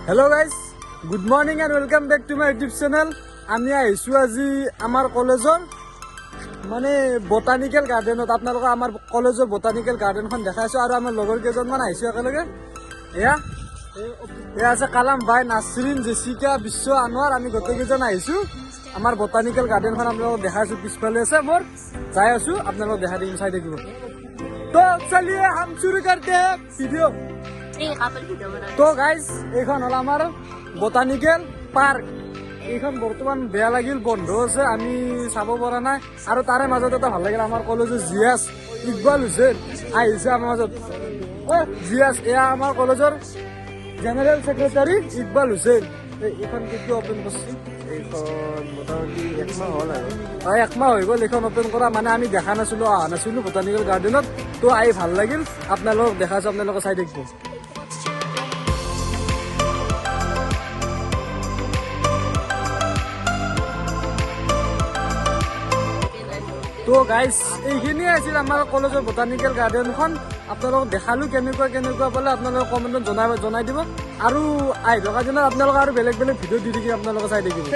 Hello guys, good morning and welcome back to my YouTube channel. আমি আহিছোঁ আজি আমাৰ কলেজৰ মানে বটানিকেল গাৰ্ডেনত। আপোনালোকক আমাৰ কলেজৰ বটানিকেল গাৰ্ডেনখন দেখাইছোঁ আৰু আমাৰ লগৰ কেইজনমান আহিছোঁ একেলগে। এয়া এয়া আছে কালাম ভাই, নাচৰিন, জেচিকা, বিশ্ব, আনোৱাৰ, আমি গোটেইকেইজন আহিছোঁ। আমাৰ বটানিকেল গাৰ্ডেনখন আপোনালোকক দেখাইছোঁ। পিছফালে আছে মোৰ, যাই আছোঁ, আপোনালোকক দেখাই দিম, চাই থাকিব। तो चलिए हम शुरू करते हैं वीडियो। এই কাপল ভিডিঅ' বনাই। তো গাইজ, এইখন হ'ল আমাৰ বটানিকেল পাৰ্ক। এইখন বৰ্তমান বেয়া লাগিল, বন্ধ আছে, আমি চাব পৰা নাই। আৰু তাৰে মাজত এটা ভাল লাগিল, আমাৰ কলেজৰ জি এছ ইকবাল হুছেইন আহিছে আমাৰ মাজত। অ জি এছ, এয়া আমাৰ কলেজৰ জেনেৰেল ছেক্ৰেটাৰী ইকবাল হুছেইন। এইখন কেতিয়া অপেন কৰিছে? এইখন মোটামুটি একমাহ হ'ল আৰু। হয়, একমাহ হৈ গ'ল এইখন অপেন কৰা। মানে আমি দেখা নাছিলো, অহা নাছিলো বটানিকেল গাৰ্ডেনত। তো আহি ভাল লাগিল, আপোনালোকক দেখাইছো, আপোনালোকে চাই থাকিব। তো গাইজ, এইখিনিয়ে আছিল আমাৰ কলেজৰ বটানিকেল গাৰ্ডেনখন। আপোনালোকক দেখালো, কেনেকুৱা কেনেকুৱা পালে আপোনালোকে কমেণ্টত জনাই জনাই দিব। আৰু আহি থকা দিনত আপোনালোকে আৰু বেলেগ বেলেগ ভিডিঅ' দি থাকিম, আপোনালোকে চাই থাকিব।